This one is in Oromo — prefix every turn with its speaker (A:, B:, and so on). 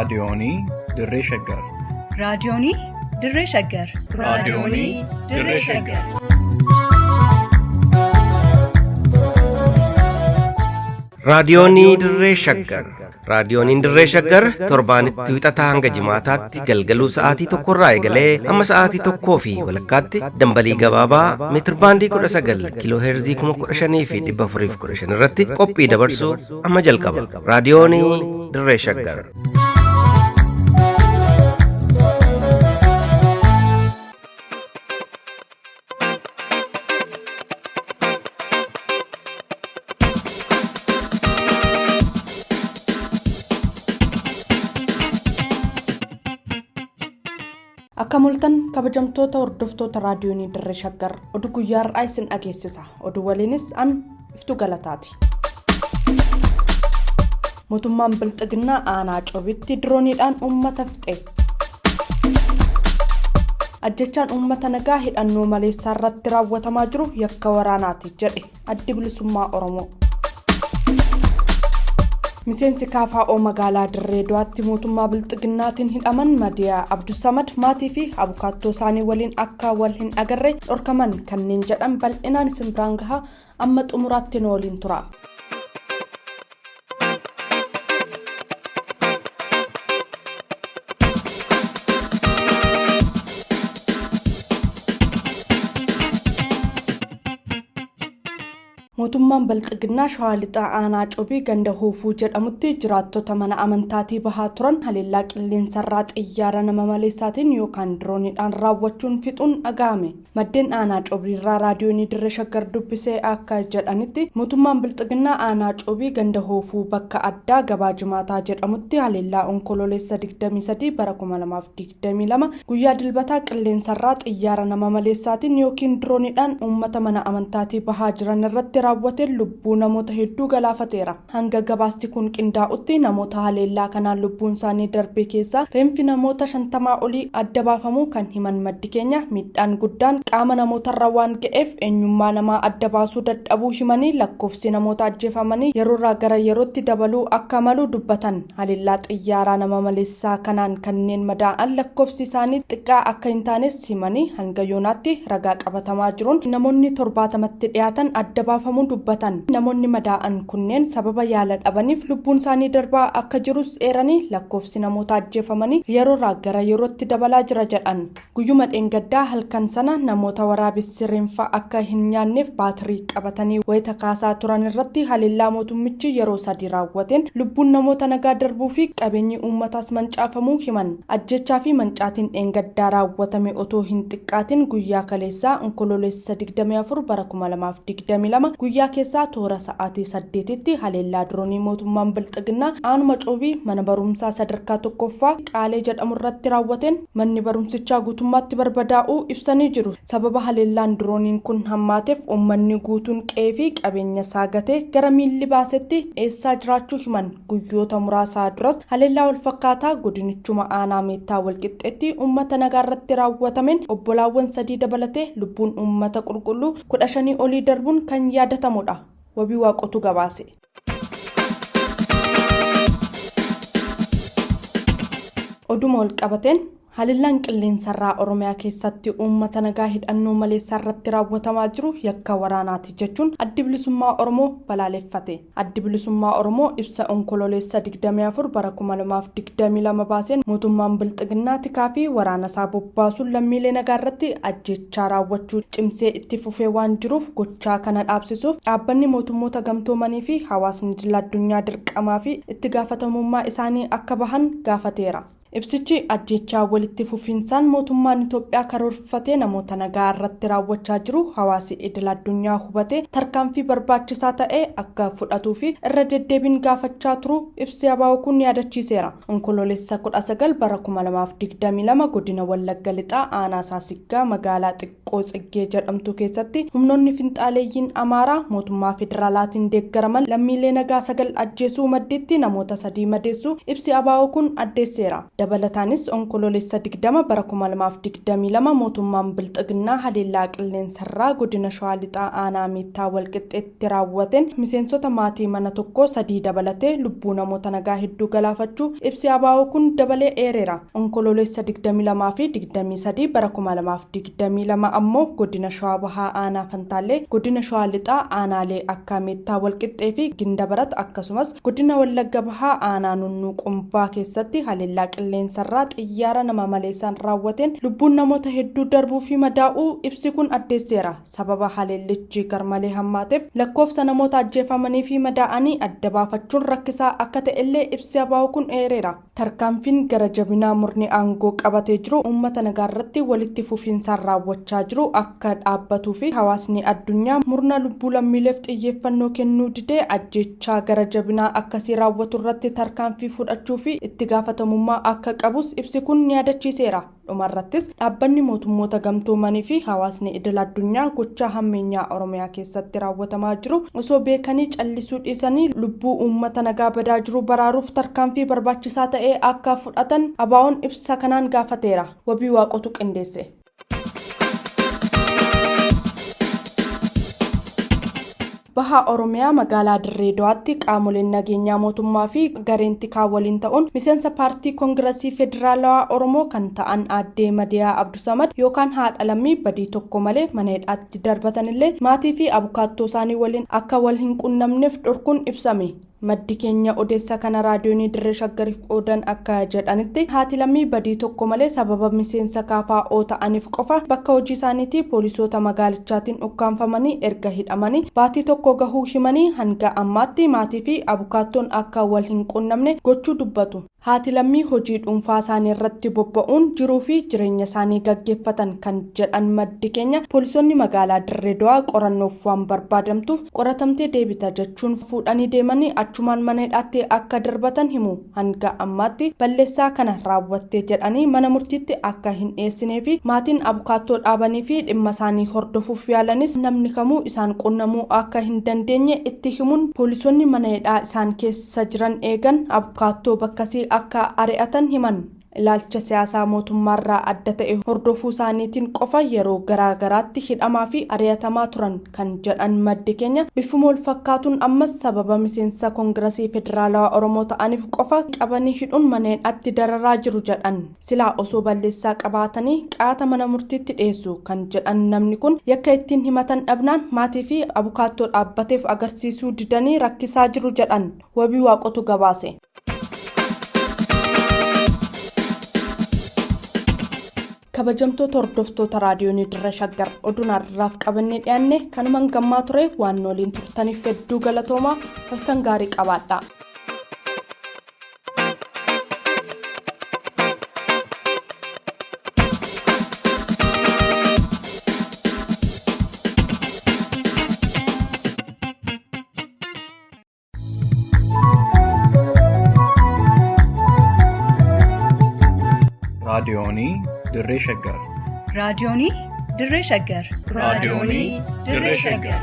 A: Raadiyoonii Dirree Shaggar.
B: Raadiyoonii Dirree Shaggar.
A: Raadiyoonii Dirree Shaggar.
C: Raadiyoonii Dirree Shaggar. Raadiyooniin Dirree Shaggar torbaanitti wixataa hanga jimaataatti galgaluu sa'aatii tokkorraa eegalee hamma sa'aatii tokkoo fi walakkaatti dambalii gabaabaa meetirbaandii 19 kiiloo heerzii 15,415 irratti qophii dabarsuu amma jalqaba. Raadiyoonii Dirree Shaggar.
D: Akka mul'atan kabajamtoota hordoftoota raadiyoonii Dirree Shaggar oduu guyyaa har'aa isin dhageessisa. Oduu waliinis an iftuu galataati. Mootummaan Bilxiginnaa aanaa Cobitti dirooniidhaan uummata fixe. Ajjechaan uummata nagaa hidhannoo maleessaa irratti raawwatamaa jiru yakka waraanaati jedhe Addi Bilisummaa Oromoo. Miseensi KFO magaalaa Dirree Dawaatti mootummaa Bilxiginnaatiin hidhaman Madiyaa Abdusamad maatii fi abukaattoo isaanii waliin akka wal hin agarre dhorkaman kanneen jedhan bal'inaan isin biraan gahaa amma xumuraatti nu waliin tura. Mootummaan Bilxiginnaa Shawaa Lixaa Aanaa Cobii ganda Hoofuu jedhamutti jiraattota mana amantaatii bahaa turan haleellaa qilleensarraa xiyyaara nama maleessaatiin yookaan dirooniidhaan raawwachuun fixuun dhaga'ame. Maddeen Aanaa Cobiirraa Raadiyoonii Dirree Shaggar dubbisee akka jedhanitti mootummaan Bilxiginnaa Aanaa Cobii ganda Hoofuu bakka addaa gabaa Jimaataa jedhamutti haleellaa Onkololeessa 23 bara 2022 guyyaa Dilbataa qilleensarraa xiyyaara nama maleessaatiin yookiin dirooniidhaan uummata mana amantaatii bahaa jiran irratti raawwateen lubbuu namoota hedduu galaafateera. Hanga gabaasti kun qindaa'utti namoota haleellaa kanaan lubbuun isaanii darbe keessaa reenfi namoota 50 olii adda baafamuu kan himan maddi keenya miidhaan guddaan qaama namootarra waan ga'eef eenyummaa namaa adda baasuu dadhabuu himanii lakkoofsi namoota ajjeefamanii yeroorraa gara yerootti dabaluu akka malu dubbatan. Haleellaa xiyyaaraa nama maleessaa kanaan kanneen madaa'an lakkoofsi isaanii xiqqaa akka hin taanes himanii hanga yoonaatti ragaa qabatamaa jiruun namoonni 70tti dhiyaatan adda baafamuu dubbatan. Namoonni madaa'an kunneen sababa yaala dhabaniif lubbuun isaanii darbaa akka jirus eeranii lakkoofsi namoota ajjeefamanii yeroorraa gara yerootti dabalaa jira jedhan. Guyyuma dheengaddaa halkan sana namoota waraabessi reenfa akka hin nyaanneef baatirii qabatanii wayita kaasaa turan irratti haleellaa mootummichi yeroo sadi raawwateen lubbuun namoota nagaa darbuu fi qabeenyi uummataas mancaafamuu himan. Ajjeechaa fi mancaatiin dheengaddaa raawwatame otoo hin xiqqaatin guyyaa kaleessaa Onkololeessa 24 bara 2022 guyyaa keessaa toora sa'aatii 8tti haleellaa diroonii mootummaan Bilxiginnaa aanuma Coobii mana barumsaa sadarkaa tokkoffaa Qaalee jedhamu irratti raawwateen manni barumsichaa guutummaatti barbadaa'uu ibsanii jiru. Sababa haleellaan dirooniin kun hammaateef uummanni guutuun qe'ee fi qabeenya isaa gatee gara miilli baasetti dheessaa jiraachuu himan. Guyyoota muraasaa duras haleellaa walfakkaataa godinichuma aanaa Meettaa Walqixxeetti uummata nagaa irratti raawwatameen obbolaawwan sadii dabalatee lubbuun uummata qulqulluu 15 olii darbuun kan yaadatamudha. Wabii Waaqotu gabaase. Oduma walqabateen Haleellaan qilleensarraa Oromiyaa keessatti uummata nagaa hidhannoo maleessaa irratti raawwatamaa jiru yakka waraanaati jechuun Addi Bilisummaa Oromoo balaaleffate. Addi Bilisummaa Oromoo ibsa Onkololeessa 24 bara 2022 baaseen mootummaan Bilxiginnaa tikaa fi waraana isaa bobbaasuun lammiilee nagaa irratti ajjeechaa raawwachuu cimsee itti fufee waan jiruuf gochaa kana dhaabsisuuf dhaabbanni mootummoota gamtoomanii fi hawaasni idil addunyaa dirqamaa fi itti gaafatamummaa isaanii akka bahan gaafateera. Ibsichi ajjeechaa walitti fufiinsaan mootummaan Itoophiyaa karoorfatee namoota nagaa irratti raawwachaa jiru hawaasi idil addunyaa hubatee tarkaanfii barbaachisaa ta'e akka fudhatuu fi irra deddeebiin gaafachaa turuu ibsi ABO kun yaadachiiseera. Onkoloolessa 19 bara 2022 godina Wallagga Lixaa aanaa Saasiggaa magaalaa xiqqoo Tsiggee jedhamtu keessatti humnoonni finxaaleeyyiin Amaaraa mootummaa federaalaatiin deeggaraman lammiilee nagaa 9 ajjeesuu maddiitti namoota 3 madeessuu ibsi ABO kun addeesseera. Dabalataanis Onkoloolessa 20 bara 2022 mootummaan Bilxiginnaa haleellaa qilleensarraa godina Shawaa Lixaa aanaa Meettaa Walqixxeetti raawwateen miseensota maatii mana tokkoo 3 dabalatee lubbuu namoota nagaa hedduu galaafachuu ibsi ABO kun dabalee eereera. Onkoloolessa 22 fi 23 bara 2022 ammoo godina Shawaa Bahaa aanaa Fantaallee, godina Shawaa Lixaa aanaalee akka Meettaa Walqixxee fi Gindabarat akkasumas godina Wallagga Bahaa aanaa Nunnuu Qumbaa keessatti haleellaa qilleensarraa xiyyaara nama maleessaan raawwateen lubbuun namoota hedduu darbuu fi madaa'uu ibsi kun addeesseera. Sababa haleellichi garmalee hammaateef lakkoofsa namoota ajjeefamanii fi madaa'anii adda baafachuun rakkisaa akka ta'ellee ibsi ABO kun eereera. Tarkaanfiin gara jabinaa murni aangoo qabatee jiru uummata nagaa irratti walitti fufiinsaan raawwachaa jiru akka dhaabbatuu fi hawaasni addunyaa murna lubbuu lammiileef xiyyeeffannoo kennuu didee ajjeechaa gara jabinaa akkasii raawwatu irratti tarkaanfii fudhachuu fi itti gaafatamummaa akka qabus ibsi kun ni yaadachiiseera. Dhumarrattis dhaabbanni mootummoota gamtoomanii fi hawaasni idil addunyaa gochaa hammeenyaa Oromiyaa keessatti raawwatamaa jiru osoo beekanii callisuu dhiisanii lubbuu uummata nagaa badaa jiru baraaruuf tarkaanfii barbaachisaa ta'e akka fudhatan ABO'n ibsa kanaan gaafateera. Wabii Waaqotu qindeesse. Baha Oromiyaa magaalaa Dirree Dawaatti qaamoleen nageenyaa mootummaa fi gareen tikaa waliin ta'uun miseensa paartii Koongirasii Federaalawaa Oromoo kan ta'an aaddee Madiyaa Abdusamad yookaan haadha lammii badii tokko malee mana hidhaatti darbatanillee maatii fi abukaattoo isaanii waliin akka wal hin qunnamneef dhorkuun ibsame. Maddi keenya odeessa kana raadiyoonii Dirree Shaggariif qoodan akka jedhanitti haati lammii badii tokko malee sababa miseensa KFO ta'aniif qofa bakka hojii isaaniitii poolisoota magaalichaatiin ukkaanfamanii erga hidhamanii baatii tokko gahuu himanii hanga ammaatti maatii fi abukaattoon akka wal hin qunnamne gochuu dubbatu. Haati lammii hojii dhuunfaa isaanii irratti bobba'uun jiruu fi jireenya isaanii gaggeeffatan kan jedhan maddi keenya poolisoonni magaalaa Dirree Dawaa qorannoof waan barbaadamtuuf qoratamtee deebita jechuun fuudhanii deemanii achumaan mana hidhaatti akka darbatan himu. Hanga ammaatti balleessaa kana raawwattee jedhanii mana murtiitti akka hin dhiyeessinee fi maatiin abukaattoo dhaabanii fi dhimma isaanii hordofuuf yaalanis namni kamuu isaan qunnamuu akka hin dandeenye itti himuun poolisoonni mana hidhaa isaan keessa jiran eegan abukaattoo bakkasii akka ari'atan himan. Ilaalcha siyaasaa mootummaarraa adda ta'e hordofuu isaaniitiin qofa yeroo garaa garaatti hidhamaa fi ari'atamaa turan kan jedhan maddi keenya bifuma wal fakkaatuun ammas sababa miseensa Koongirasii Federaalawaa Oromoo ta'aniif qofa qabanii hidhuun mana hidhaatti dararaa jiru jedhan. Silaa osoo balleessaa qabaatanii qaata mana murtiitti dhiyeessu kan jedhan namni kun yakka ittiin himatan dhabnaan maatii fi abukaattoo dhaabbateef agarsiisuu didanii rakkisaa jiru jedhan. Wabii Waaqotu gabaase. Kabajamtoota hordoftoota raadiyoonii Dirree Shaggar oduun har'aaf qabannee dhiyaanne kanumaan gammaa ture waan waliin turtaniif hedduu galatoomaa halkan gaarii qabaadha.
A: Raadiyoonii Dirree Shaggar.
B: Raadiyoonii Dirree Shaggar.
A: Raadiyoonii Dirree Shaggar.